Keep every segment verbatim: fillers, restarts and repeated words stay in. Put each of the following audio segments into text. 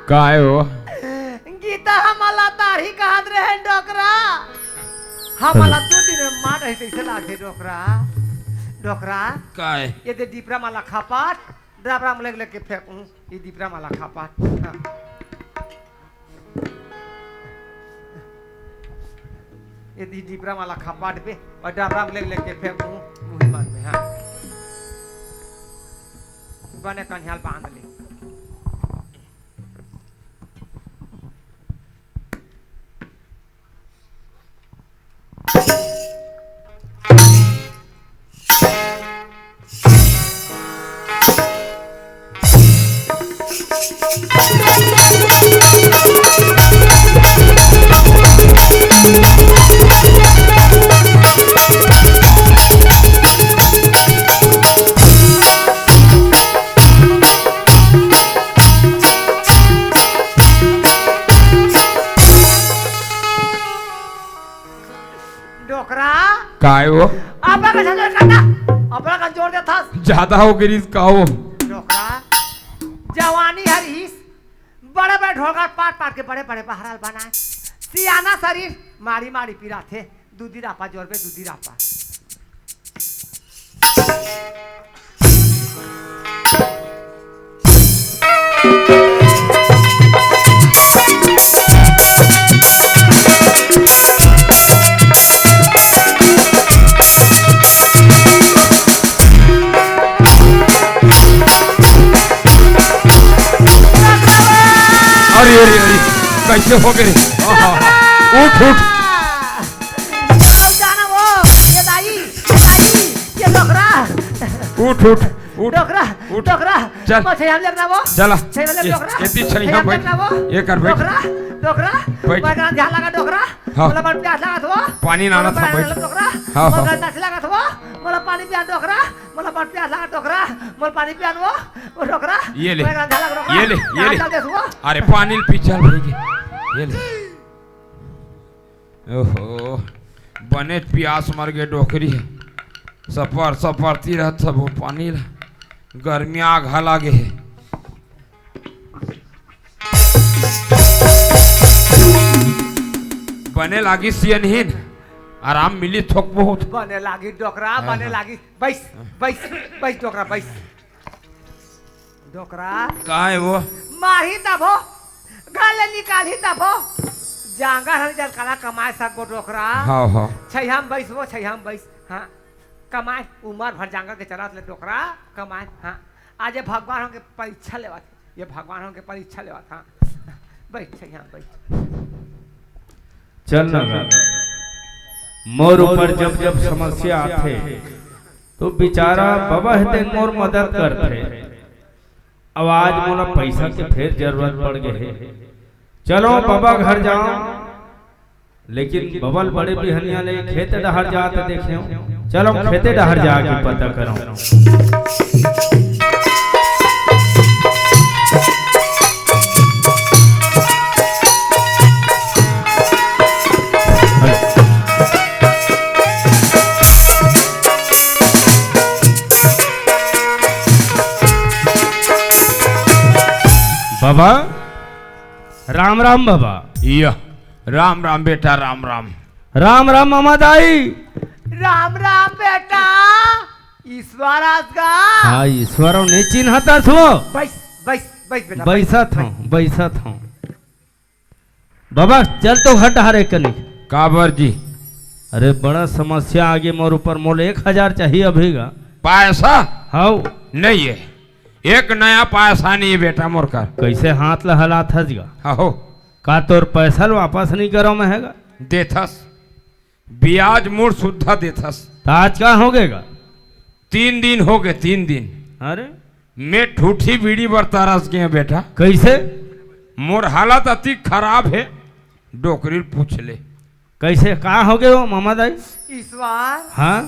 काय हो? गीता हमला तारी कहत रहे डोकरा। हमला दू दिन में मार रही तैसे लागे डोकरा। डोकरा। काय? ये दे डिपरा माला खपाट, डबरा में लेग लेग के फेंकूं, ये डिपरा माला खपाट। हाँ। ये दी डिपरा माला खपाट पे और डबरा में लेग लेग के फेंकूं, मुही मन में, हाँ। बने कन्याल बांध ले। डोकरा। काय हो? अपना का झंझट करता, अपना का जोर देता। ज्यादा हो गिरीस का हो? डोकरा, जवानी हर ईस, बड़े बड़े ढोलका पाट पाट के बड़े बड़े बहराल बनाए। सियाना शरीर मारी मारी पिराथे, दूधी रापा जोर पे दूधी रापा। अरे, अरे, अरे, कैसे हो गए? हाँ, हाँ, हाँ। उठ, उठ। जाना वो, ये दाई, ये दाई, ये डोकरा। उठ, उठ, उठ, डोकरा, उठ। डोकरा। चल। वो छैया लेना वो। चला। छैया ले ये, डोकरा। ये ती छैया छैया बैठ। लेना वो। ये कर बैठ। डोकरा, डोकरा। बैठ। मैं कहा ध्यान लगा डोकरा। हाँ। मोला बड़ प्यास लागत हो। पानी लाना मोला था, पानी बैठ। लाना डोकरा। हाँ, मोला हाँ। प्यास लागत हो। मोला पानी पिया डोकरा। मोला बड़ प्यास लागत डोकरा। मोला पानी पिया वो। वो डोकरा। ये ले। मैं कहा ध्यान लगा डोकरा। ये ले, ये ले। चल दे सुआ। अरे पानी पी चल भाई के। ये ले। ओहो, बने पियास मर गे डोकरी ह। सपर सपर ती रहत सब वो पानी ला। गर्मी आग ह लागे हे। बने लागी सियनहीन, आराम मिली थोक बहुत। बने लागी डोकरा, हाँ, बने हाँ। लागी। बैस, बैस, बैस डोकरा, बैस। डोकरा। का हे वो? मारही तभो, घर ले निकालही तभो। जांगर हन जल काला कमाए सकबो डोकरा। हाँ, हाँ। छैया म बैस वो, छैया म बैस। हाँ। कमाए, उमर भर जांगर के चलत ले डोकरा, कमाए। हाँ। आज ये भगवान हमके परीक्षा लेवत हे। ये भगवान हमके परीक्षा लेवत, हाँ। बैठ, छैया म बैठ। चल ना गा। मोर ऊपर जब जब समस्या आथे, तो बेचारा बबा हे तेन मोर मदद करथे। अब आज मोला पैसा के फेर जरूरत पड़ गे हे। चलो बबा घर जाओ, लेकिन बबा ल बड़े बिहनिया ले खेत डहर जात देखेंव। चलो खेते डहर जाके पता करो। बाबा, राम राम बाबा। या, राम राम बेटा, राम राम। राम राम मामा दाई। राम राम बेटा। ईश्वर आस गा। हाँ, ईश्वर नहीं चिन्हत हस वो। बैस, बैस, बैस बेटा, बैस, बैसत हूँ, बैस। बैसत हूँ। बाबा, चल तो घर डहर एक कनी। काबर जी? अरे, बड़ा समस्या आगे मोर ऊपर, मोला एक हजार चाहिए अभी गा। पैसा? हाउ। नहीं है, एक नया पैसा नहीं है बेटा मोर कर। कैसे हाथ ला हलात हस गा? हो। का तोर पैसा ल वापस नहीं करो मैं हे गा? देथस, ब्याज मूड़ सुद्धा देथस। त आज का हो गे गा? तीन दिन हो गे, तीन दिन। अरे, मैं ठूठी बीड़ी बर तरस गे बेटा। कैसे? मोर हालत अति खराब हे, डोकरी ल पूछ ले। कैसे, का हो गे वो मामा दाई? ईश्वर। हाँ?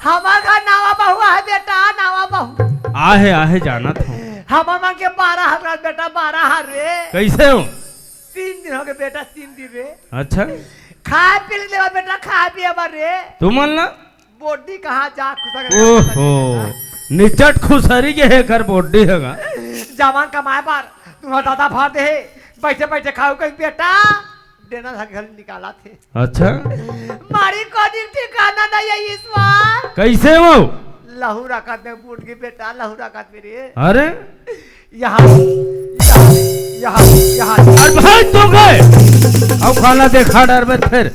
हमर घर नवा बहू हे बेटा, नवा बहू। आहे, आहे, जानत हूँ। हमर मन के बारह हजार बेटा, बारह हजार रे। कैसे हो? तीन दिन हो गे बेटा, तीन दिन रे। अच्छा। खाए पीए ल देवा बेटा, खाए पिए बर रे। तुमन ला? बोड्डी कहाँ जा खुसर के ओहो, निचट खुसरी के हे कर बोड्डी हे गा। जवान कमाए बर, तुंहर दादा फार दे हे, बइठे बइठे खाहू कहिके बेटा, डेना धर के घलो निकालत हे। अच्छा। मारी कोनी ठिकाना नइ हे ईश्वर। कइसे हो? लहू रकत में बूड़ गे बेटा, लहू रकत में रे। अरे? इहाँ, इहाँ, इहाँ। अरे भाई, तू गए। अब खाना देखा डरबे फेर।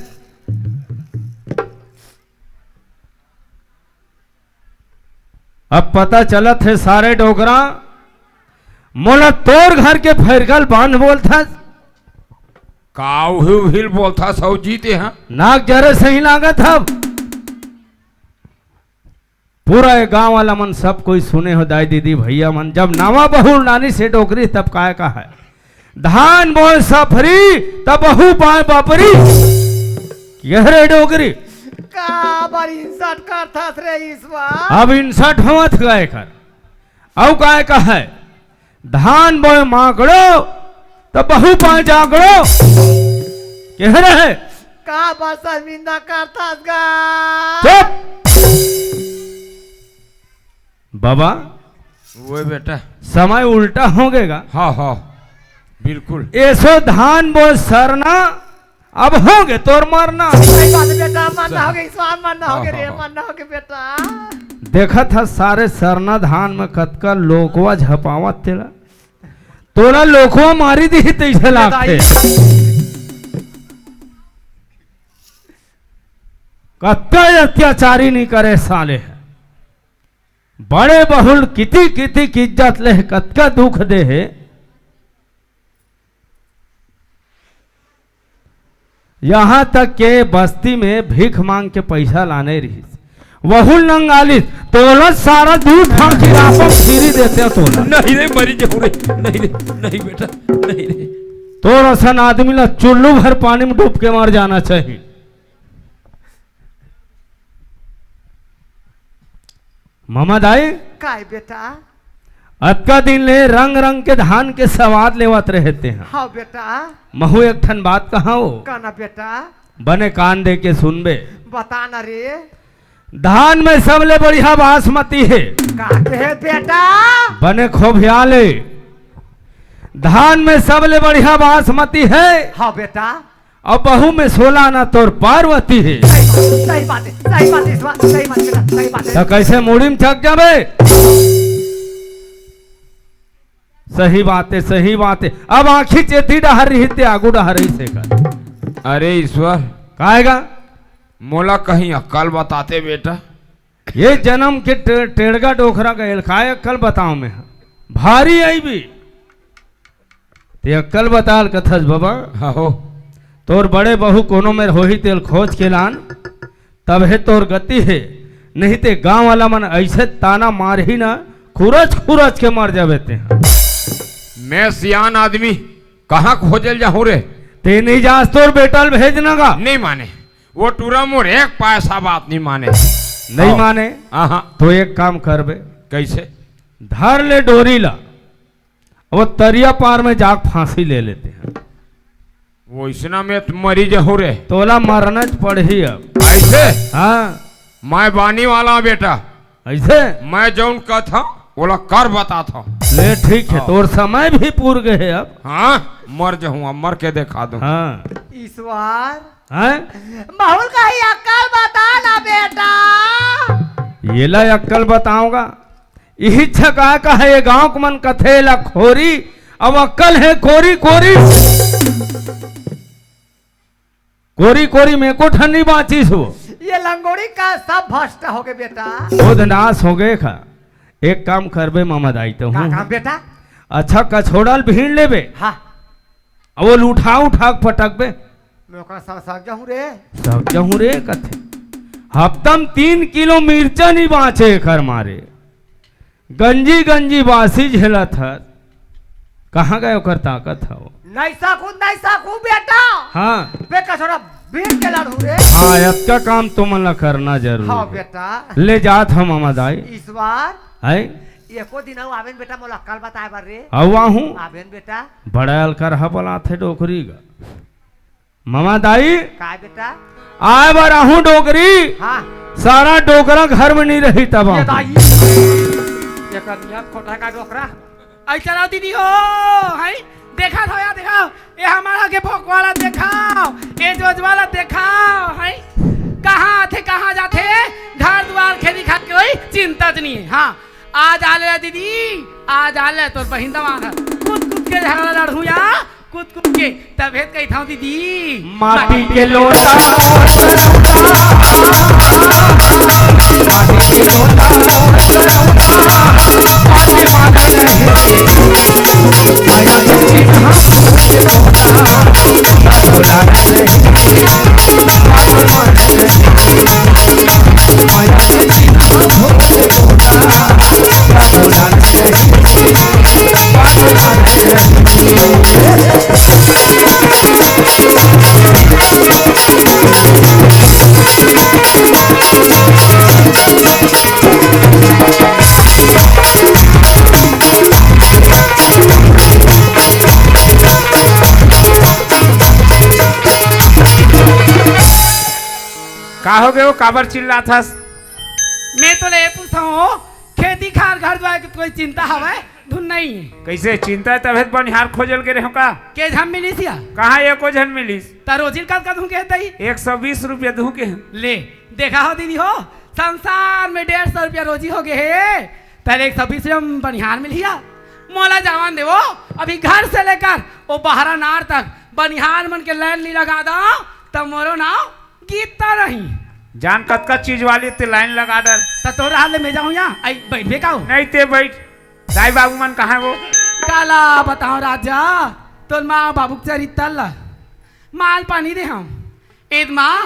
अब पता चलत हे सारे डोकरा, मोला तोर घर के फैरगल बांध बोलथस। का उही उहिल बोलथस सौजी ते, हाँ? नाक जरे सही लागत हव। पूरा ये गांव वाला मन सब कोई सुने हो, दाई दीदी भइया मन, जब नवा बहू लानिस हे डोकरी तब काय कहे, धान बोए सफरी, तब बहू पाए बपरी। कहे रे डोकरी। काबर insult करथस रे ईश्वर? अब insult होवत हे एकर। अउ काय कहे, धान बोए माकड़ो, तब बहू पाए जाकड़ो। कहे रे। काबर शर्मिंदा करथस गा? चुप। बाबा, वो बेटा। समय उल्टा हो गे गा। हाँ, हाँ, बिल्कुल। एसो धान बोए सरना, अब होगे तोर मरना। सही बात हे बेटा, मरना होगे, ईश्वर मरना होगे रे, हाँ, हाँ। मरना होगे बेटा। देखत हस सारे सरना धान में कतका लोकवा झपावत तेला। तोला लोकवा मारी दिही तइसे लागथे। कतका अत्याचारी नइ करे साले। बड़े बहू ल किती किती इज्जत ले हे, कतका दुख दे हे। यहाँ तक के बस्ती में भीख मांग के पइसा लाने रहिस, वहू ल नंगा लिस, तोला सारा दूध फांकी रापम खीरी देते तोला। नहीं रे, मरी जाहूं रे, नहीं रे, नहीं बेटा, नहीं रे। तोर असन आदमी ला चुल्लू भर पानी में डूब के मर जाना चाहिए। ममा दाई, काय बेटा? अतका दिन ले रंग रंग के धान के सवाद लेवत रहे तें हा। हाँ बेटा। महू एक ठन बात कहां हो। कहना बेटा। बने कान दे के सुनबे। बता ना रे। धान में सबले बढ़िया बासमती हे। का कहे बेटा? बने खोभिया ले। धान में सबले बढ़िया बासमती हे। हाँ बेटा। अउ बहू में सोला ना तोर पार्वती हे। सही बात, सही बात हे, सही बात हे, ईश्वर, सही बात हे, सही बात हे। त कइसे मुड़ी में चघ जाबे? सही बात हे, सही बात हे। अब आंखी चेती डहर रही ते आगू डहर रही से कर। अरे ईश्वर। काय गा? मोला कहीं अक्कल बताते बेटा। ये जनम के टे-, टेड़गा डोकरा गयल, काय अक्कल बताओं मैं? भारी अइबे। ते अक्कल बता ल कथस बबा। हाँ हो। तोर बड़े बहू कोनो मेर होही तेल खोज के लान, तब हे तोर गति हे। नहीं ते गांव वाला मन अइसे ताना मारही ना, खुरच खुरच के मर जाबे ते। मैं सियान आदमी, कहां खोजे ल जाहूं रे? ते नहीं जास तोर बेटा ल भेजना गा। नहीं माने। वो टूरा मोर एक पैसा बात नहीं माने। नहीं माने? हाँ, हाँ। तो एक काम करबे। कइसे? धर ले डोरी ला, वो तरिया पार में जाके फांसी ले लेते हैं। वइसना में त मरी जाहूं रे। तोला मरना च पड़ही अब। अइसे? हाँ। मैं बानी वाला बेटा। अइसे? मैं जउन कहत हंव, ओला कर बतात हंव। ले ठीक हे, हाँ। तोर समय भी पूर गे हे अब। हाँ, मर जाहूं, अब मर के देखा दूं। हाँ। ईश्वर। हैं? महू ल कहीं अक्कल बता ना बेटा। एला अक्कल बतावंव गा। इही छका का हे, ये गांव के मन कथे एला खोरी, अब अक्कल हे कोरी कोरी। कोरी कोरी में एको ठन नइ बांचिस हो। ये लंगोड़ी का सब भ्रष्ट होगे बेटा। खुद नाश होगे का। एक काम करबे ममा दाई तो का हूँ। काम बेटा? अच्छा कछोड़ा ल बीन लेबे। हाँ। अब वो ल उठा उठा के पटकबे। मैं ओकर संग सग जाहूं रे। सग जाहूं रे कथे। हफ्ता म तीन किलो मिर्चा नइ बांचे एकर मारे। गंजी गंजी बासी झेलत हस। कहां गय ओकर ताकत हव? नइ सकूं, नइ सकूं बेटा। हाँ। बे कछोड़ा बीन के लानहूं रे। हाँ, अतका काम तुमन ला करना जरूरी हाँ हे। बेटा। ले जात हंव ममा दाई। ईश्वर। हैं? एको दिन अउ आबे न बेटा, मोला अक्कल बताए बर रे। अउ आहूं। आबे न बेटा। बड़ा अलकरहा बलाथे डोकरी गा। ममा दाई। काय बेटा? आए बर आहूं डोकरी। हाँ। सारा डोकरा घर में नइ रही तब ये आहूं। दाई। एकर नियत खोटा का डोकरा। अउ चलाओ दीदी हो, हैं? देखा था यार, देखा, ये हमारा के भोकवा ला देखाव, ये जोजवा ला देखाव, हैं? कहाँ आथे, कहाँ जाथे, घर दुआर खेती खार के कोई चिंता च नहीं है। हाँ, आज आ ले दीदी, आज आ ले तोर बहिन दमाद ह। कूद कूद के झगड़ा लड़हूँ या, कूद कूद के। तभे त कहिथंव दीदी। माटी के लोटा। का हो गयो, काबर चिल्लात हस? मैं तो ले पूछा हूँ, खेती खार घर दुआर के कोई चिंता हवय? धुन नहीं। कैसे चिंता है? तभे त बनिहार खोजल के रहे का? के झन मिलिस या? कहाँ एको झन मिलिस? त रोजी कतका दूँ के दई? एक सौ बीस रुपया दूँ के। ले, देखा हो दीदी हो, संसार में डेढ़ सौ रुपया रोजी हो गए हे, त एक सौ बीस रुपया में बनिहार मिलिस या? मोला जावन देवो, अभी घर से लेकर वो बहरा नार तक बनिहार मन के लाइन नी लगा दो, त मोरो नाव गीता नहीं। जान कतका चीज वाली ते लाइन लगा डर। त तोर हाल ले मैं जाऊँ या? आई बैठबे का हो? नहीं ते बैठ। दाई बाबू मन कहाँ वो? काला बताओ राजा, तोर माँ बाबू के चरित्र ला। माल पानी दे हम। एद माँ,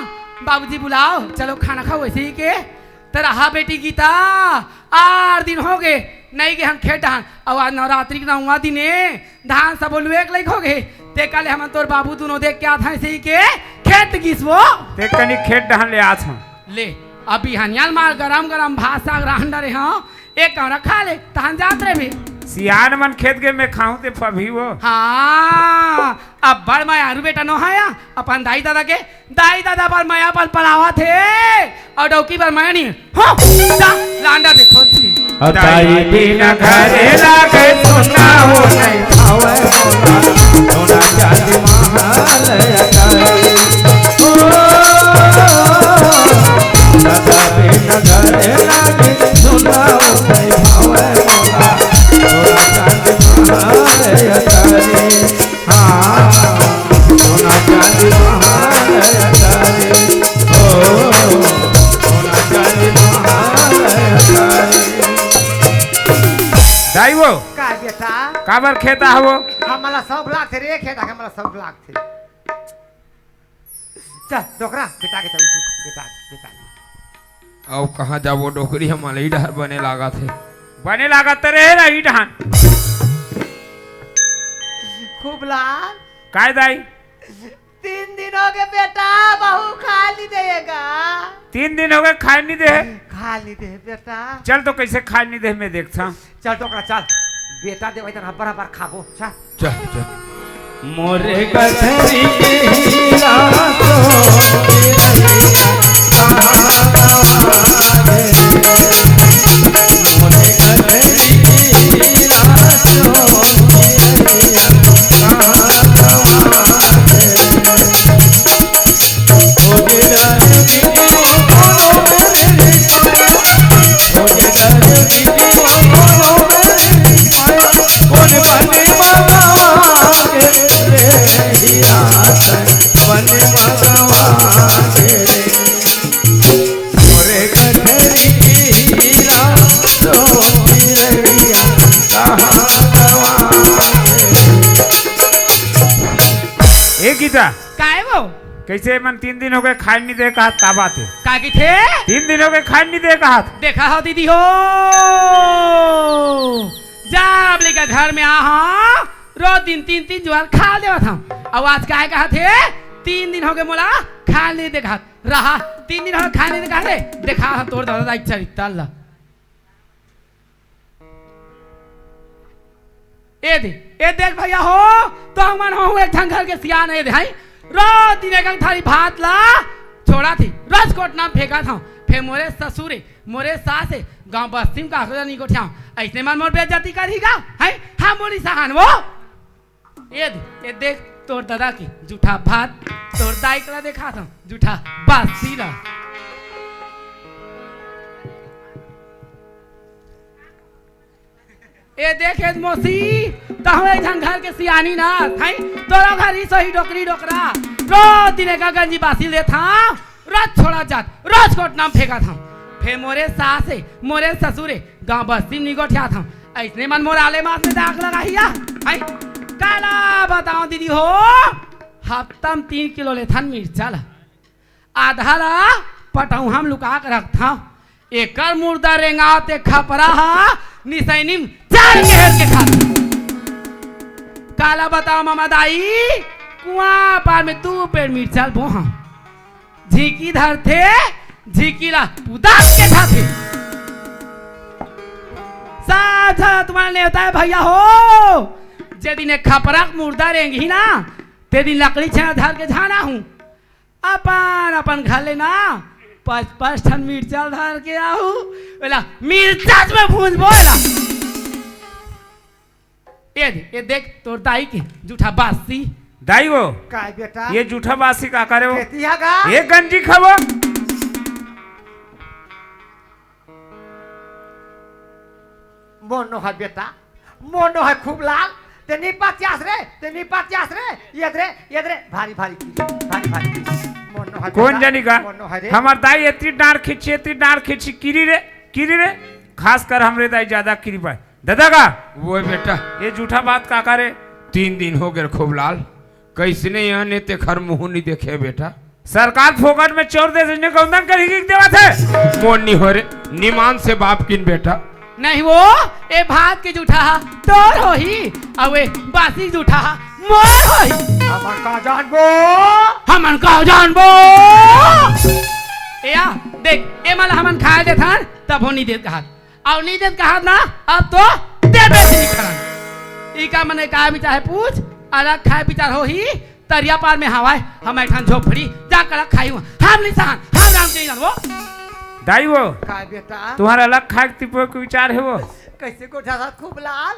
बाबूजी बुलाओ, चलो खाना खाओ ऐसे ही के। त रहा बेटी गीता, आठ दिन हो गए, नहीं गए हम खेत डहान। अउ आज नवरात्रि के नौवा दिन ए, धान सबो लुए के लइक हो गए। ते काले हमन तोर बाबू दुनो देख के आथन ऐसे ही के खेत गिस वो। ते कनी खेत डहान ले आथन। ले, अब बिहनिया ल मार गरम गरम भात साग रांध डरे हंव। एक कौरा खा ले, तहन जात रहे भी। सियान मन खेत के मैं खाऊं ते पबही वो। हाँ, अब बड़ मैं आरू बेटा नो हाया, अपन दाई दादा के, दाई दादा बर मया पल पलावा थे, अउ डौकी बर मया नहीं। हो, जा, लांडा देखो छी। अउ दाई बिना घरे लागे सुना हो नहीं पावे मोला, सोना चांदी महाल अटारी। ओ, दादा बिना घरे लागे सुना हो नहीं पावे मोला, सोना चांदी महाल अटारी। हाँ, सोना चांदी महाल अटारी। ओ, सोना चांदी महाल अटारी। दाई वो, का बेटा? काबर खेत आहवो? हमला शौक लागथे रे, खेत आके हमला शौक लागथे। चल, डोकरा, बेटा के चल, तू, बेटा, बेटा। अउ कहाँ जाबो डोकरी, हमला ई डहर बने लागत हे। बने लागत त रहे ना ई डहर। खूब लाल। काय दाई? तीन दिन हो गए बेटा, बहू खाय नहीं देगा। तीन दिन हो गए खाय नहीं दे। खाय नहीं दे बेटा। चल तो कैसे खाय नहीं दे, मैं देखता। चल डोकरा चल, बेटा देवाई तन हब्बर हब्बर खाबो, चल। चल, चल। मोरे गठरी के हीरा तो ए गीता, काय वो? कैसे मन तीन दिन हो गए खाय नहीं दे कहत, का बात है? का कहिथे? तीन दिन हो गए खाय नहीं दे कहत। देखा हो दीदी हो, जब लेकर घर में आ हाँ, रोज दिन तीन तीन जुआर खा लेवत हम। अउ आज काय कहत हे? तीन दिन हो गए मोला खाय नहीं दे कहत। रहा, तीन दिन हो गए खाय नहीं दे कहत हे। देखा हम तोर दादा दाई चरित्र ला। ए दे, ए देख भैया हो, तो हमन हो एक ठन घर के सियान ए दे, हैं? रोज दिन एक थारी भात ला छोड़ा थी, रोज कोटना में फेंका था, फेर मोरे ससुर हे, मोरे सास हे, गांव बस्ती म काकरो नी गोठियाव। अइसने मन मोर बेइज्जती करही गा, हैं? हम बोली सहन वो। ए दे, ए देख तोर ददा के जूठा भात, तोर दाई कला देखात हंव, जूठा बासी ला। ए देख, ए मौसी, तहूं एक झन घर के सियानी ना, हैं? तोरो घर ही सही डोकरी डोकरा। रोज दिन एक गंजी बासी लेथंव, रोज छोड़ा जात, रोज कोटना म फेंकत हंव। फेर मोरे सास हे, मोरे ससुर हे, गांव बस्ती म नी गोठियात हंव। अइसने मन मोर आले मास में दाग लगाही या, हैं? काला बतावंव दीदी हो, हफ्ता म तीन किलो लेथन मिर्चा ला। आधा ला पटउहां म लुका के रखथंव। एकर मुर्दा रेंगावत ए खपरा ह निसैनी म चार के हेर के खाथे। काला बतावंव ममा दाई, कुआं पार में दू पेड़ मिर्चा ल बोहंव। झींकी धरथे, झींकी ला उदास के खाथे। साझा तुम्हारा नेवता हे भइया हो, जे दिन ए खपरा के मुर्दा रेंगही ना, ते दिन लकड़ी छेना धर के झन आहूं। अपन, अपन घर ले ना, पांच, पांच ठन मिर्चा धर के आहूं, ओला मिर्चाच में भूंजबो ना। ए दे, ए देख, तोर दाई के जूठा बासी। दाई वो, काय बेटा? ये जूठा बासी का करे वो? खेती हा गा? ये गंजी खावो। मोर नो हे बेटा, मोर नो हे खूब लाल, ते नी पच्यास रे, ते नी पच्यास रे, ये दे, ये दे, भारी, भारी किरी, भारी, भारी किरी। मोर नो हे कोन बेटा, जनी का? मोर नो हे रे। हमर दाई एतरी डांड़ खींची, एतरी डांड़ खींची, किरी रे, किरी रे। खास कर हमरे दाई जादा किरी पाय। ददा का? वो बेटा। ये जूठा बात का करे? तीन दिन हो गे खूब लाल। कइसने आने तेखर मुंह नी देखे बेटा। सरकार फोकट में चउर दे जइसने गौंदन करही कहिके देवत हे। मोर नी हो रे, निमान से बाप किन बेटा। नहीं वो, ए भात के जूठा हा तोर होही, अउ ए बासी के जूठा हा मोर होही। हमन का जानबो? हमन का जानबो? ए आ, देख, ए मन ला हमन खाय देथन, तभो नी देत कहत। अउ नी देत कहत ना, अब तो देबे नी करन। इका मन का बिचार हे पूछ, अलग खाय बिचार होही, तरिया पार में हवय, हमर एक ठन झोपड़ी, जा करा खाही हूं। हम नी सहन, हम राम के नी जानबो। दाई वो, काय बेटा? तुम्हारा अलग खाय के तिपो के बिचार हे वो। कइसे गोठियाथस खूब लाल?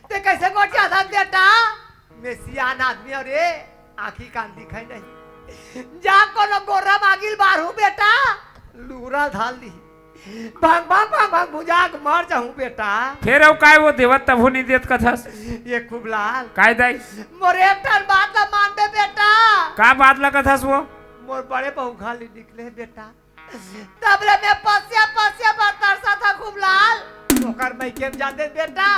ते कइसे गोठियाथस बेटा? मैं सियान आदमी हंव रे, आंखी कान दिखय नहीं। जा कोनो गोर्रा मांगी ल बारहूं बेटा, लूरा धर ली। भंग, भंग, भंग, भंग, भुंजा के मर जाहूं बेटा। फेर अउ काय वो देवत तभो नी देत कथस? ये खूब लाल। काय दाई? मोर एक ठन बात ला मानबे बेटा। का बात ला कथस वो? मोर बड़े बहू घर ले निकले बेटा। तब ले मैं पसिया, पसिया बर तरसत हंव खूब लाल। ओकर मइके म जातेंव बेटा।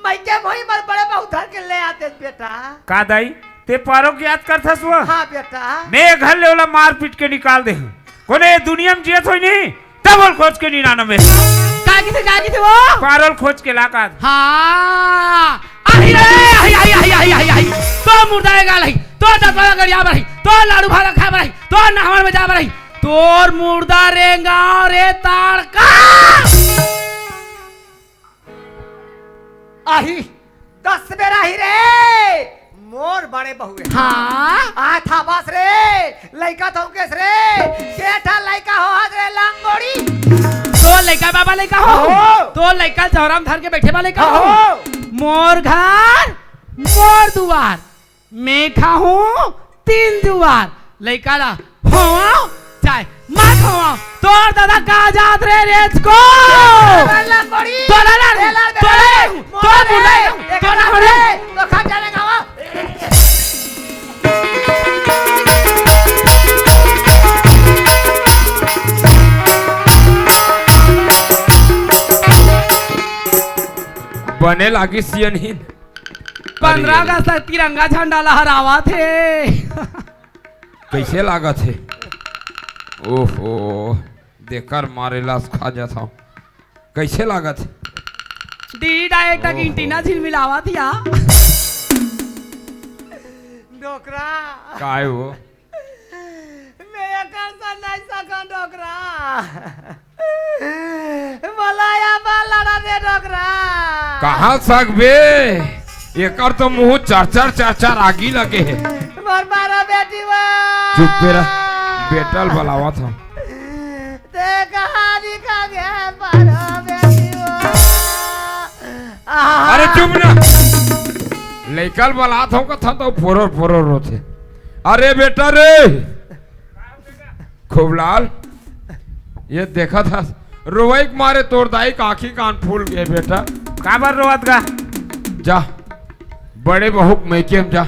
मइके म होही मोर बड़े बहू धर के ले आतेंव बेटा। का दाई, ते पारो के याद करथस वो? हां बेटा। मैं घर ले ओला मार पीट के निकाल दे हंव। कोने दुनिया म जियत होही नहीं, तब ओला खोज के नी लानंव मैं। का किथे, का किथे वो? पारो ल खोज के ला का। हां। आही रे, आही, आही, आही। तो मुर्दा ए गाल आही, तो दतवा गड़िया बर आही, तो लाडू भाला खाय बर आही, तो नहवन में जाय बर आही। तोर मुर्दा रेंगावंव रे ताड़का। आही, दस बेर आही रे। मोर बड़े बहू हे। हां। आथा बस रे, लइका थौंकेस रे। के ठा लइका होहस रे लंगोड़ी। तोर लइका बाबा लइका हो। हो। तोर लइका चौरा म धर के बइठे बा लइका हो। हो। मोर घर, मोर दुवार। मैं खाहूं तीन जुवार, लइका ला होवंव चाहे मत होवंव, तोर ददा का जात रे रेचको। तोला लड़, तोला लड़, तोर मुर्दा, तोला लड़। बने लागिस सियनहीन। पंद्रह अगस्त तक तिरंगा झंडा लहरावत हे। कइसे लागत हे? ओहो, देकर मारे लास खा जात हंव। कइसे लागत हे? डी डायरेक्ट तक ओहो। एंटीना झिलमिलावत हे या। डोकरा। काय वो? मैं एकर से नहीं सकन डोकरा। मोला या बार लड़ा दे डोकरा। कहां सकबे? एकर तो मुंह चर चर चर चर आगी लगे हे। मोर बारा बेटी वा। चुप रह, बेटा ल बलावत हंव। ते कहानी का गे परो बेटी वो। आहा। अरे चुप ना। लइका ल बलात हंव कथंव त फोरोर फोरोर रोथे। अरे बेटा रे। खूबलाल, ये देखत हस, रोवई के मारे तोर दाई के आंखी कान फूल गे बेटा। काबर रोवत गा? जा, बड़े बहू के मइके म जा,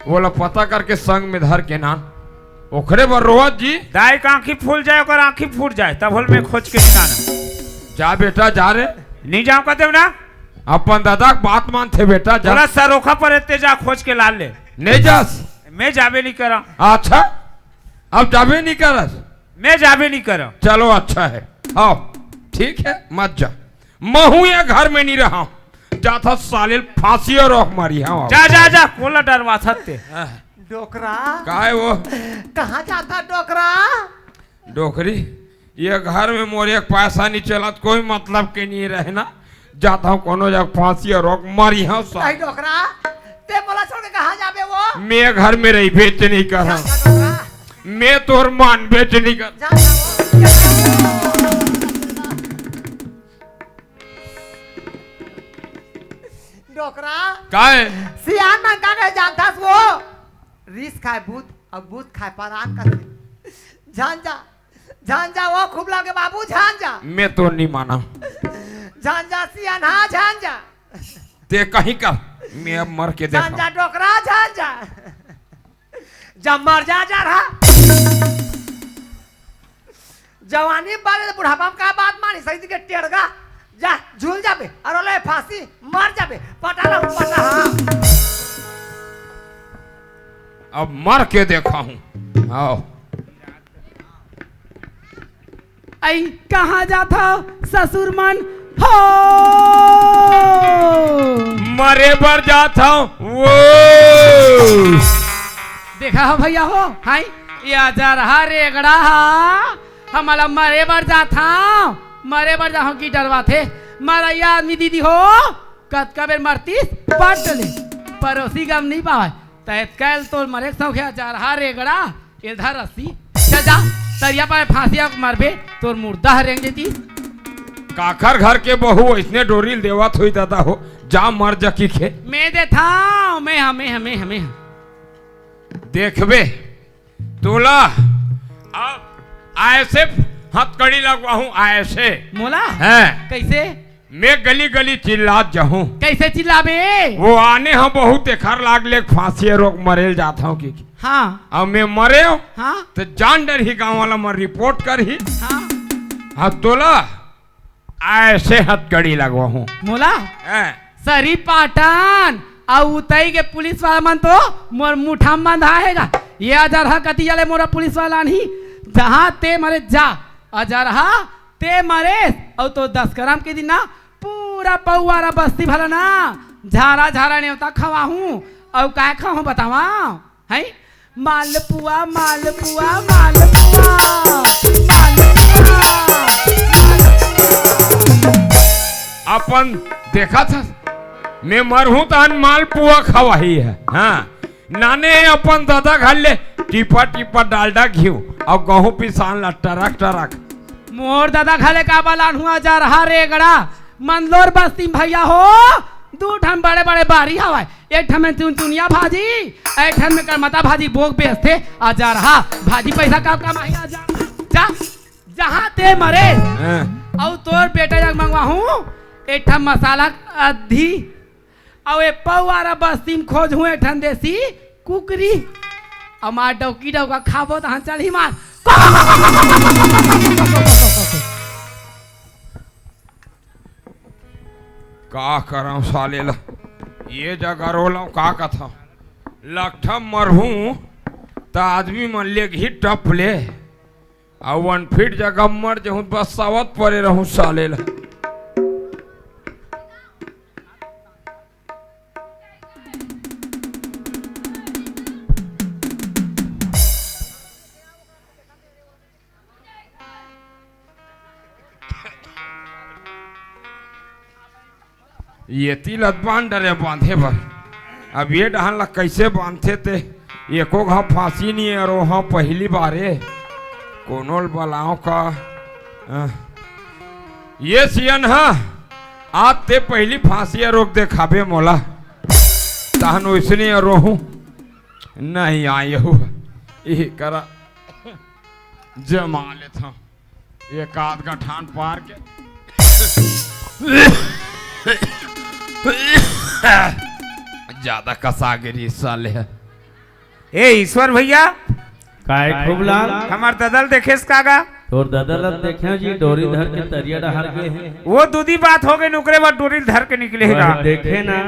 ओला पता करके संग में धर के लान, ओखरे बर रोवत जी। दाई के आंखी फूल जाय, ओकर आंखी फूट जाय, तब होले मैं खोज के लानंव। जा बेटा, जा रे। नइ जांव कथंव ना। अपन ददा के बात मानथे बेटा, जा। ओला सरोखा पर एते जा, खोज के लान ले। नइ जास? मैं जाबे नइ करंव। अच्छा, अब जाबे नइ करस? मैं जाबे नइ करंव। चलो अच्छा हे, आओ, ठीक हे, मत जा। महूं ये घर में नइ रहंव, जाथंव साले ल फांसी अरोख मरिहांव। जा, जा, जा, कोला डरवाथस ते। हाँ। डोकरा। काय वो? कहाँ जाथस डोकरा? डोकरी, ये घर में मोर एक पैसा नइ चलत, कोई मतलब के नइ रहे ना। जाथंव कोनो जग फांसी अरोख मरिहांव सा। नहीं डोकरा, ते मोला छोड़ के कहाँ जाबे वो? मैं घर में रहिबे च नइ करंव। जा, जा डोकरा। मैं तोर मानबे च नइ करंव। जा, जा वो। डोकरा। काय? सियान मन का कहे जानथस वो? रिस खाय बुध, अउ बुध खाय परान कथे। झन जा, झन जा वो खूबलाल के बाबू, झन जा। मैं तो नइ मानंव। झन जा सियान, हाँ, झन जा। ते कहीं का, मैं अब मर के झन देखंव। जा डोकरा, झन जा। जा मर जा, जा रहा। जवानी बाले बुढ़ापा में का बात मानी, सही के टेड़गा। जा, झूल जाबे, अउ ले फांसी, मर जाबे, पटा ला, पटा, हाँ। अब मर के देखंव। आओ। अई, कहाँ जाथव ससुर मन हो? मरे बर जाथंव वो। देखा हो भइया हो, हाय, ये अजरहा रेगड़ा हा, हमला मरे बर जाथंव, मरे बर जाथंव कि डरवाथे। मरइया आदमी दीदी हो, कतका बेर मरतिस, पट ले, परोसी गम नइ पावय। तैं कल तोर मरे के सौंखे अजरहा रेगड़ा, एल धर रस्सी, चल जा, तरिया पार फांसी अउ मरबे, तोर मुर्दा ह रेंग देतिस। काखर घर के बहू अइसने डोरी ल देवत होही दादा हो, जा मर जा कहिके। मैं देथंव, मैं हा, मैं हा, मैं हा, मैं हा। देखबे, तोला अब अइसे हथकड़ी लगवाहूं, अइसे। मोला? हैं। कइसे? मैं गली गली चिल्लात जाहूं। कइसे चिल्लाबे? वो आने ह बहुत एखर लाग ले फांसी अरोख मरे ल जाथंव कहिके। हाँ। अब मैं मरेंव, हाँ। त जान डरही, गांव वाला मन रिपोर्ट करही। हाँ। हाँ, तोला अइसे हथकड़ी लगवाहूं। मोला? हैं। सरी पाटन अउ उतई के पुलिस वाला मन तो मोर मुठा म बंधा हे गा। ये अजरहा कति ले मोला पुलिस वाला लानही, जहां ते मरे जा। अजरहा ते मरेस अउ तोर दसकरम के दिन ना पूरा पउवारा बस्ती भला ना झारा झारा नेवता खवाहूं। अउ काय खवाहूं बतावंव? हैं? मालपुआ, मालपुआ, मालपुआ, मालपुआ। अपन देखत हस, मैं मरहूं तहन मालपुआ खवाही हे। हाँ, नाने अपन ददा घर ले टीपा टीपा डालडा घीव अउ गहूं पिसान ला टरक टरक। मोर ददा घर ले काबर लानहूं अजरहा रेगड़ा, मंदलोर बस्ती म भइया हो, दू ठन बड़े बड़े बारी हवय, एक ठन में चुनचुनिया भाजी, एक ठन में करमता भाजी बोक बेचथे, अजरहा भाजी पइसा का कमाही अजरहा। जा, जहां ते मरे, हाँ। अउ तोर बेटा जग मंगवाहूं, एक ठन मसाला अद्धी, अउ ए पउवारा बस्ती म खोजहूं एक ठन देसी कुकरी। अउ मार डौकी डौका खाबो तहां चलही मार। का करंव साले ला, ये जगह रोलंव का कथंव। लकठा मरहूं त आदमी मन लेगही टप ले। अउ वन फीट जगह मर जहूं, बस्सावत परे रहूं साले ला। एती ल बांध डरे बांधे बर। अब ये डहन ल कइसे बांधथे ते, एको घांव फांसी नइ हे, अउ ओहां पहिली बार ए। कोनो ल बलांव का, आह, ये सियन ह, आज ते पहिली फांसी रोक देखाबे मोला, तहन वइसने रोहूं। नहीं आए हो, ये करा जमा लेथंव एक आध गठान पार के। ज्यादा कसा गे रे साले ह। ए ईश्वर भैया, काय खूब लाल? हमर ददा ल देखेस का गा? तोर ददा ल देखे जी, डोरी धर के तरिया डहार गे हे। वो दूधी बात हो गई, ओकरे बाद डोरी धर के निकले हे गा। देखे ना,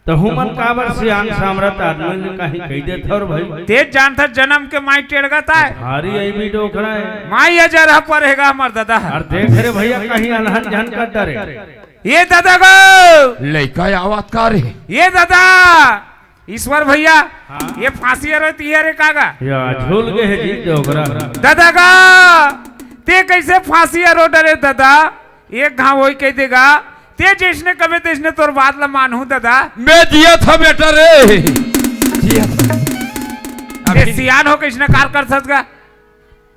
त हुमन काबर सियान सामरथ आदमी ल कहीं कहि देथव रे भई। ते जानथस जनम के माई टेड़गत आय। भारी अइबी डोकरा हे। माई अजर ह परे गा हमर ददा ह। अरे देख रे भैया, कहीं अलहन झन कर डरे। ये ददा गो। लइका आवत का रे? ये ददा। ईश्वर भैया, हाँ। ये फांसी अरोय तिही रे का गा? या, झूल गे हे जी डोकरा। ददा गा, ते कइसे फांसी अरो डरे ददा? एक घांव होई कहि दे गा, ते जइसने कबे तइसने तोर बात ल मानहूं ददा। मैं जियत हंव बेटा रे, जियत हंव। ते अभी सियान हो कइसने कार कर सकस गा?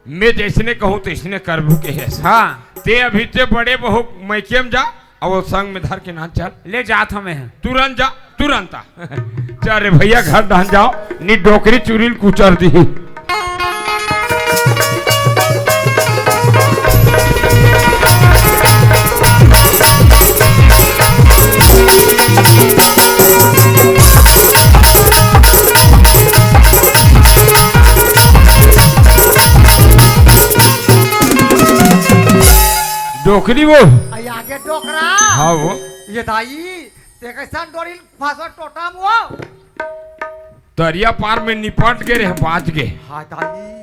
मैं जइसने कहूं तइसने करबू कहे हस। हाँ। ते अभी ते बड़े बहू मइके म जा, अउ वो संग में धर के ना चल। ले जात हंव मैं। तुरंत जा, तुरंत आ। चल रे भैया, घर डहन जाव, नी डोकरी चुरी ल कुचर दिही। डोकरी वो। अरे आगे डोकरा। हाँ वो। ये दाई, ते कइसन डोरी ल फंसो टोटा म वो? तरिया पार में निपट गे रे, बांच गे। हाँ दाई।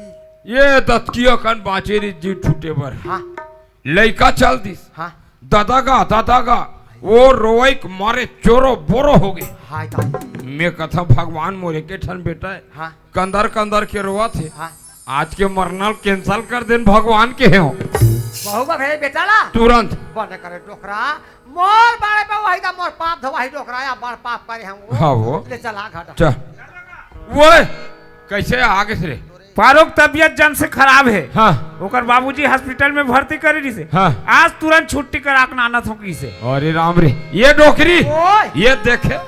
ये दतकिया कन बांचे रे जी छूटे बर। हाँ। लइका चल दिस। हाँ। ददा गा, ददा गा, वो रोवई के मारे चोरो बोरो हो गे। हाय दाई। मैं कथंव भगवान मोर एके ठन बेटा हे। हाँ। कंदर कंदर के रोवत हे। हाँ। आज के मरना ल cancel कर देन भगवान कहे हंव। बहू बा भेजे बेटा ला। तुरंत। बने करे डोकरा, मोर बारे पे वही दा मोर पाप धोवाही डोकरा, या बड़ पाप करे हंव वो। हाँ वो। ले चला घाटा। चल। वो कइसे आ गे रे? फारूक तबियत जम से खराब हे। हाँ। ओकर बाबूजी हॉस्पिटल में भर्ती करे रहिसे। हाँ। आज तुरंत छुट्टी करा के लानत हंव कहिसे। अरे राम रे, ये डोकरी, ओए। ये देखे,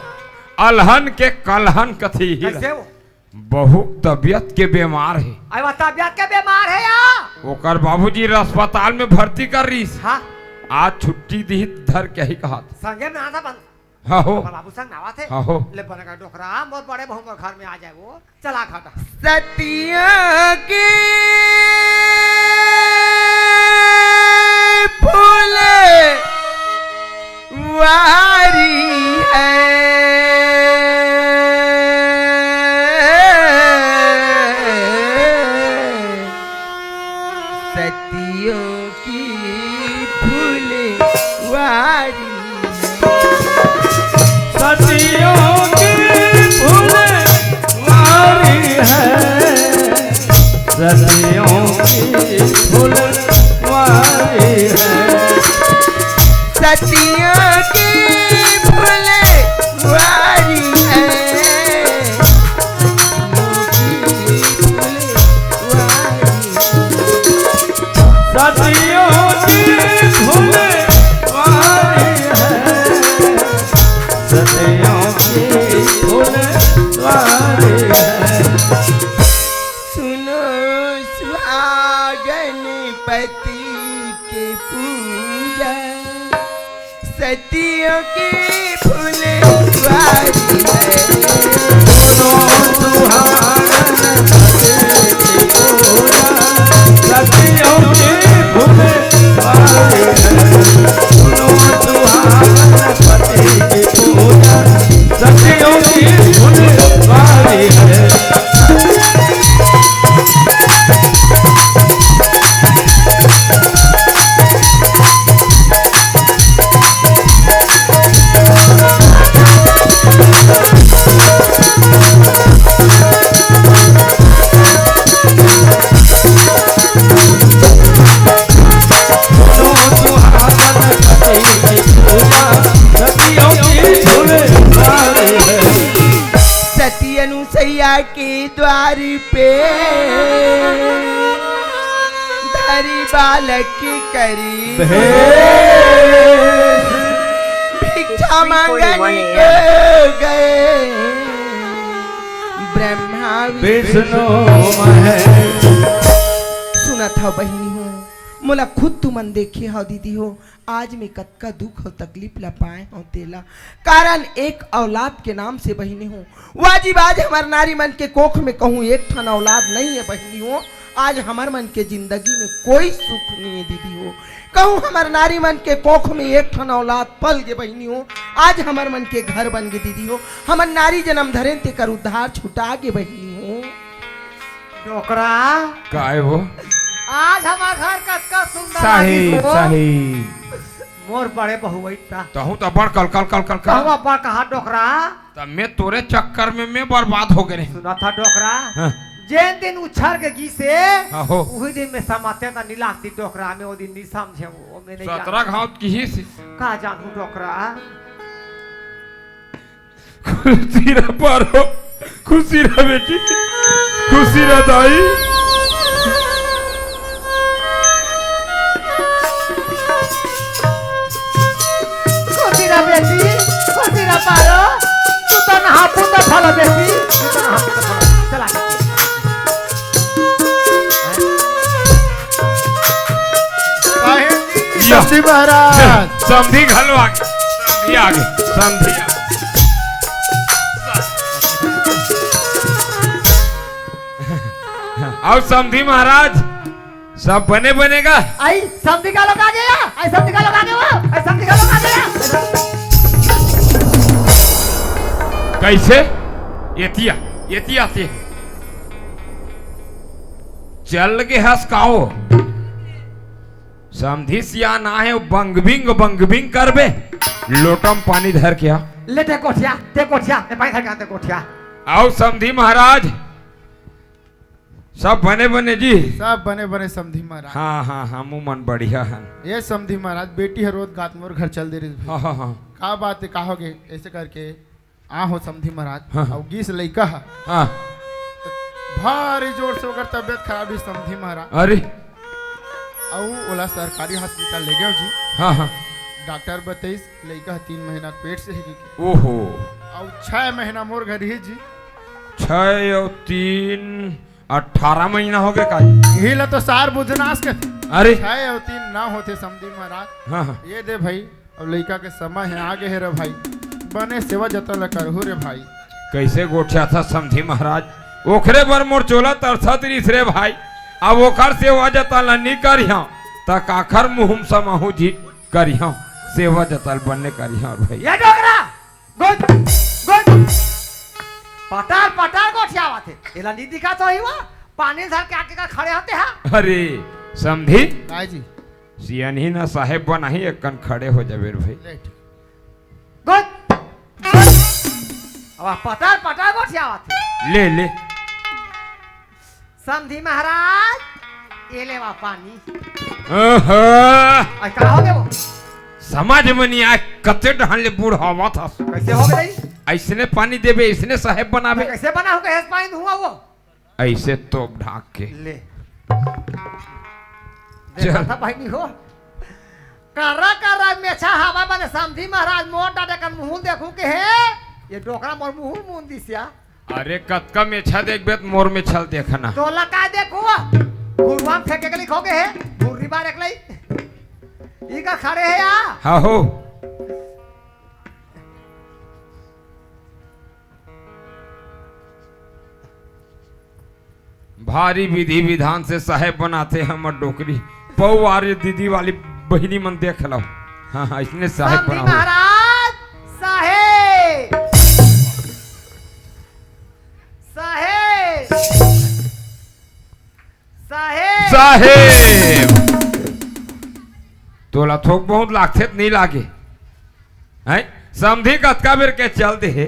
अलहन के कलहन कथी ही कइसे वो? बहू तबियत के बेमार हे। अरे वो तबियत के बेमार हे या? ओकर बाबूजी ल अस्पताल में भर्ती करे रहिस। हाँ। आज छुट्टी दिही त धर के ही कहत। संगे में आधा बंद। हाँ हो। हमर बाबू संग नावत हे। हाँ हो। ले बने का डोकरा, मोर बड़े बहू मोर घर में आ जाए वो। चला घाटा। सतिया के फूल वारी है। सतियों की फुलवारी है। सतियों की फुलवारी है। सतियों की फुलवारी है। सतियों की फुलवारी है। सतियों की फुलवारी है। सतियों की फुलवारी है। सुनो सुहागन पति के पूजा। सतियों की फुलवारी है। सुनो सुहागन पति की पूजा। सतियों की फुलवारी है। सुनो सुहागन पति की पूजा। सतियों की फुलवारी है। सती अनुसैया के द्वार पे धरी बालक करी। भिक्षा मांगन को गए ब्रह्मा विष्णु महेश। सुनत हव बहिनी हो, मोला खुद तुमन देखे हव दीदी हो, आज मैं कतका दुख अउ तकलीफ ला पाए हव तेला, कारण एक औलाद के नाम से बहिनी हो। वाजिब आज हमर नारी मन के कोख में कहूँ एक ठन औलाद नहीं है बहिनी हो। आज हमर मन के जिंदगी में कोई सुख नहीं है दीदी हो। कहूँ हमर नारी मन के कोख में एक ठन औलाद पल गे बहिनी हो। आज हमर मन के घर बन गे दीदी हो। हमर नारी जन्म धरेन तेकर उद्धार छुटा गे बहिनी हो। डोकरा। काय हो? आज हमर घर कतका सुंदर साहिब, लागिस हो। साहिब। मोर बड़े बहुवई ता। तहूँ त बड़ कल, कल, कल, कल, कल। कहवा बड़ कहा डोकरा? त मैं तोरे चक्कर में मैं बरबाद हो गे रहें। सुनत हव डोकरा? हाँ। जेन दिन उछर के गिसे, हाँ हो। उही दिन मैं समाते त नी लागती डोकरा, मैं ओ दिन नी समझे, ओ मैं नहीं सतरा जानत। घाव किहिस। का जानहूँ डोकरा? खुशी रह पारो, खुशी रह बेटी, खुशी रह दाई। खुशी रह बेटी, खुशी रह पारो। तन हाथों में फल बेटी, तन हाथों में फल। चला। साहेब जी, या। समधी महाराज। समधी घलो आगे, समधी आगे, समधी आगे। अउ समधी महाराज, सब बने बने गा? आई समधी का लोग आ गया, आई समधी का लोग आ गया, आई समधी का लोग आ गया। कैसे? एतिया, एतिया ते। चल गे हस काओ? समधी सियान आहे, बंगबिंग, बंगबिंग करबे। लोटम पानी धर के आ। ले ते कोठिया, ते कोठिया, ते पानी धर के आ, ते कोठिया। अउ समधी महाराज, सब बने बने जी? सब बने बने समधी महाराज। हाँ, हाँ, हाँ, हमू मन बढ़िया हन। ए समधी महाराज, बेटी ह रोत गात मोर घर चल दे रहिस भाई। हाँ, हाँ, हाँ। का बात हे, का होगे? अइसे करके आ हो समधी महाराज। हाँ, हाँ। अउ गिस लइका ह। हाँ। त भारी जोर से ओकर तबियत खराब रहिस समधी महाराज। अरे। अउ ओला सरकारी अस्पताल ले गेंव जी। हाँ, हाँ। डॉक्टर बतइस, लइका ह तीन महीना के पेट से हे कहिके। ओहो। अउ छह महीना मोर घर हे जी। छह अउ तीन, अठारह महीना होगे का? इही ला तो सार बुझनास के। अरे। छह अउ तीन ना होथे समधी महाराज। हाँ, हाँ। ए दे भाई, अब लइका के समय हे, आ गे हे रे भाई। बने सेवा जतन ला करहू रे भाई। कइसे गोठियाथस समधी महाराज? ओखरे बर मोर चोला तरसत रहिस रे भाई। अब ओखर सेवा जतन ला नी करिहंव, त काखर मुहूं म समाहूं जी करिहंव। सेवा जतन बने करिहंव रे भाई। ए डोकरा! गुद, गुद। पटार, पटार गोठियावत हे। एला नी दिखत होही वो? पानी धर के आके का खड़े होथे हा? अरे, समधी। काय जी? सियनही न साहेब बनाही, एक कन खड़े हो जाबे रे भाई। ले ठीक। गुद। अब पटार, पटार गोठियावत हे। ले, ले। समधी महाराज, ए लेवा पानी। ओहो। अरे का होगे वो? समझ में नहीं आय, कते डहन ले बूढ़ावत हस। कइसे होगे? अइसने पानी देबे, अइसने साहेब बनाबे। कइसे बनाहूं, कइसे पानी दूंगा वो? अइसे तोप ढांक के। ले। चल। देखा था भाई नहीं हो। करा करा मेछा हवा बने समधी महाराज मोर डाटे कन मुहूं देखूं के हे। ए डोकरा मोर मुहूं मुंदिस या। अरे, कतका मेछा देखबे त मोर मेछा ल देखना। तोला का देखहूं? घुरुवा म फेंके के लिखोगे हे, घुर्री बार एक लई। ई का खड़े हे या? हाँ हो। भारी विधि विधान से साहेब बनाथे हमर डोकरी। पउवार दीदी वाली बहिनी मन देख लव। हाँ, हाँ, अइसने साहेब समधी बनाहूं। महाराज, साहेब। साहेब। साहेब। साहेब। तोला थोक बहुत लागथे त नहीं लागे। हैं? समधी कतका बेर के चल दे हे।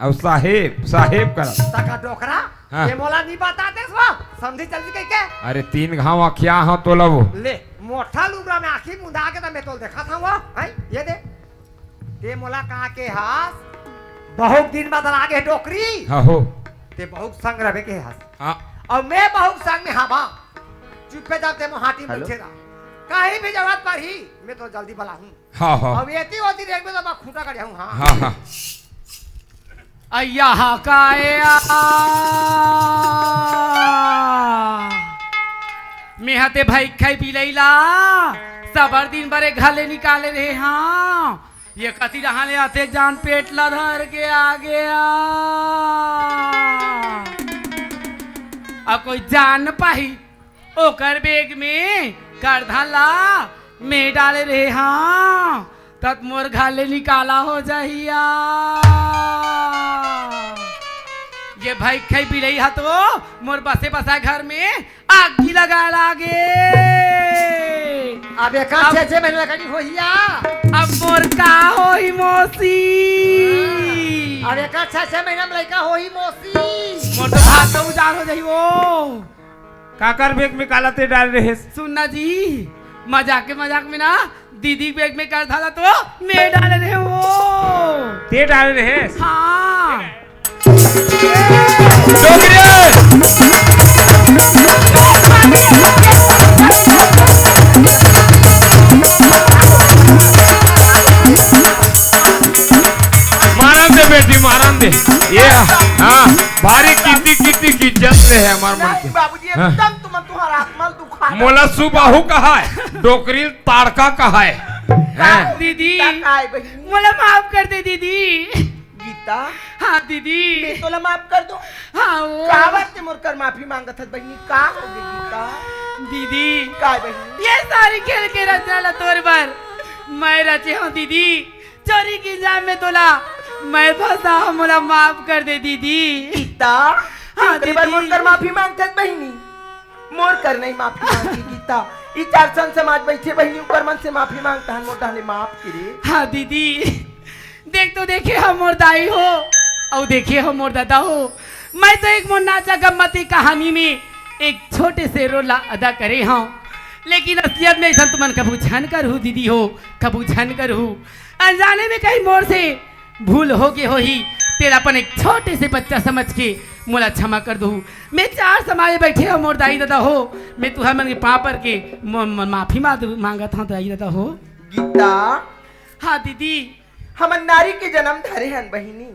अउ साहेब, साहेब करत। तका डोकरा, हाँ। ए मोला नी बतातेस वो, समधी चल दी कहिके। अरे तीन घांव अखिया हंव तोला वो। ले, मोठा लुगरा में आंखी मुंदा के त मैं तोला देखाथंव वो, हैं? ए दे। ते मोला कहा के हस, बहुत दिन बदला गे डोकरी। हाँ हो। ते बहुत संग रहे के हस। हाँ। अउ मैं बहुत संग में हंव। चुप्पे जाब ते मोहाटी में हेलो। बइठे रह। कहीं भी जरूरत पड़ही, मैं तो जल्दी बलाहूँ। हाँ, हाँ। अब एती ओती रेंगबे तो मैं खूंटा कर जाहूँ, हाँ। हाँ, हाँ। अय्या हा काय आ। मेंहा ते भइखा बिलई ला सबर दिन बर ए घर ले निकाले रहे हाँ। ये कति रहा ले आते जान पेट ला धर के आ गया। अब कोई जान पाही ओकर बेग में करधा ला में डाले रहे हाँ, तत मोर घर ले निकाला हो जाही आ। ये भइखा बिलई हा तो मोर बसे बसाए घर में आगी लगा लागे। अब एकर अब छह, छह महीना लगा होही आ। अब मोर का होही मौसी? अब एकर छह, छह महीना में लइका होही मौसी। मोर तो भात तो उजाड़ हो जाही वो। काकर बेग में काला ते डाल रहे? सुन ना जी, मजाक के मजाक में ना दीदी बेग में करधा ला तो में डाले रहे वो। ते डाले रहे? हाँ। डोकरी। मारन दे बेटी, मारन दे। ये, हाँ, भारी कित्ती, कित्ती की इज्जत से है हमार मन नहीं के। बाबूजी, हाँ। एकदम तुमन, तुम्हारा आत्मा दुखा है। मोला सुबाहू कहा है, डोकरी ताड़का कहा है। हैं? दीदी, का, का है बहिनी? मोला माफ कर दे दीदी। गीता। हाँ दीदी। मैं तोला माफ कर दूं? हाँ वो। काबर ते मोर कर माफी मांगत हस बहिनी, का हो गे गीता? दीदी। का बहिनी? ये सारी खेल के रचना ला तोर बर मैं रचे हूँ दीदी। चोरी के इल्जाम में तोला मैं फंसा हूँ, मोला माफ कर दे दीदी। गीता, हाँ, तेरे बर दीदी। मोर कर माफी मांगत हस बहिनी। मोर कर नहीं माफी मांगी गीता। ई चार सन समाज बैठे बहिनी, ऊपर मन से माफी मांगत हन, मोर डाले माफ करे। हाँ दीदी, देख तो देखे हो मोर दाई हो, अउ देखे हो मोर दादा हो। मैं तो एक मोर नाचा गम्मती कहानी में एक छोटे से रोल ला अदा करे हूँ, लेकिन असलियत में ऐसा तुमन कभू झन करहू दीदी हो, कभू झन करहू। अनजाने में कहीं मोर से भूल हो गे होही, तेला अपन एक छोटे से बच्चा समझ के मोला क्षमा कर दू। मैं चार समाज बैठे हो मोर दाई दादा हो, मैं तुहर मन के पाँव पर के म-, म-, माफी मांग-, मांगत हूँ दाई दादा हो। गीता। हाँ दीदी। हमन नारी के जन्म धरे हन बहिनी,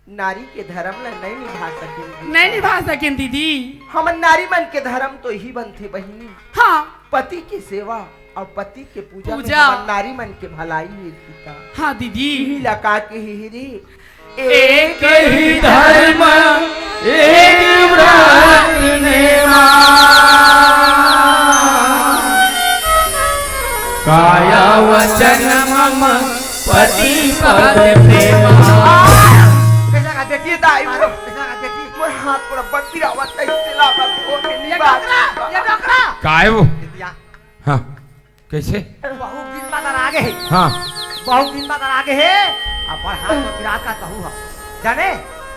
नारी के धर्म ला नहीं निभा सकेन दीदी। नहीं निभा सकेन दीदी। हमन नारी मन के धर्म तो इही बनथे बहिनी। हाँ। पति के सेवा अउ पति के पूजा में पूजा। हमन नारी मन के भलाई हे गीता। हाँ दीदी। इही ला का कहे हे रे, एक ही धर्म, एक व्रत नेमा। काया वचन मम पति पद प्रेमा। कैसा का देखिए दाई, कैसा का देखिए। मोर हाथ पूरा बत्ती रावत ऐसे लागत हो के ये निभा डोकरा, ये डोकरा। काय वो? या। हाँ, कैसे? बहुत दिन बाद आ गे हे। हाँ। बहुत दिन बाद आ गे हे। अब बड़ हाथ में विराट का कहू है। जाने?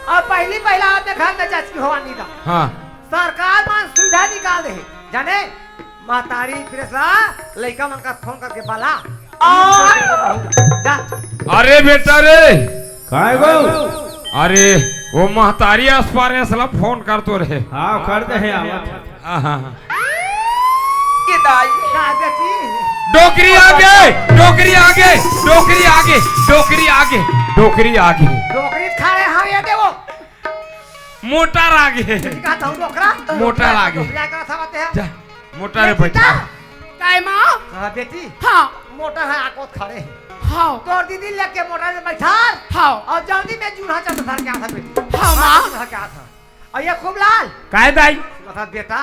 अब पहली पहला आप देखा न जच की होवा नहीं था। हाँ। सरकार मान सुविधा निकाल दे हे। जाने? महतारी प्रेस ला लइका मन का फोन करके बला। जा। अरे बेटा रे। काय गो? अरे, वो महतारी आस पार है, साला फोन कर तो रहे। हाँ, कर दे है, आवत है। हाँ, हाँ, हाँ। ये दाई। का बेटी? डोकरी आगे, डोकरी आगे, डोकरी आगे, डोकरी आगे, डोकरी आगे। डोकरी खा रहे, हाँ, ये दे वो। मोटर आगे। का था डोकरा? मोटर आगे। डोकरा का था बात है। जा। मोटर ए बैठा। सीता। काय माँ? हाँ, बेटी। हाँ। मोटर है, आको खड़े है। हाँ। तोर दीदी लेके मोटर में बैठा। हाँ। अउ जल्दी में जूल्हा चल धर के आ था बेटी। हाँ, माँ। चल धर के आ था। अउ ये खूब लाल। काय दाई? मतलब बेटा,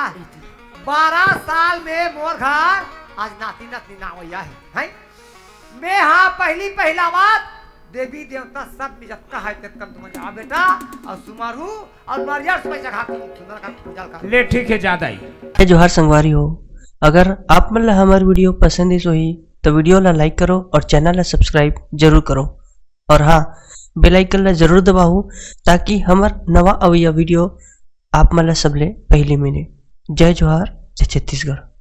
बारह साल में मोर घर आज नाती नतनी ना होया है, हैं? मैं हाँ पहली पहला बात देवी देवता सब में जतका है तेतका तुम जा बेटा, अउ सुमारू अउ नरियर से चढ़ा के सुंदर का पूजा कर। ले ठीक है, जा दाई। जय जोहार संगवारी हो, अगर आप मन ला हमर video पसंद आइस होही तो video ला like करो और channel ला subscribe जरूर करो और हाँ, bell icon ला जरूर दबाओ ताकि हमर नवा अवइया video आप मन ला सबले पहली मिले। जय जोहार, जय छत्तीसगढ़।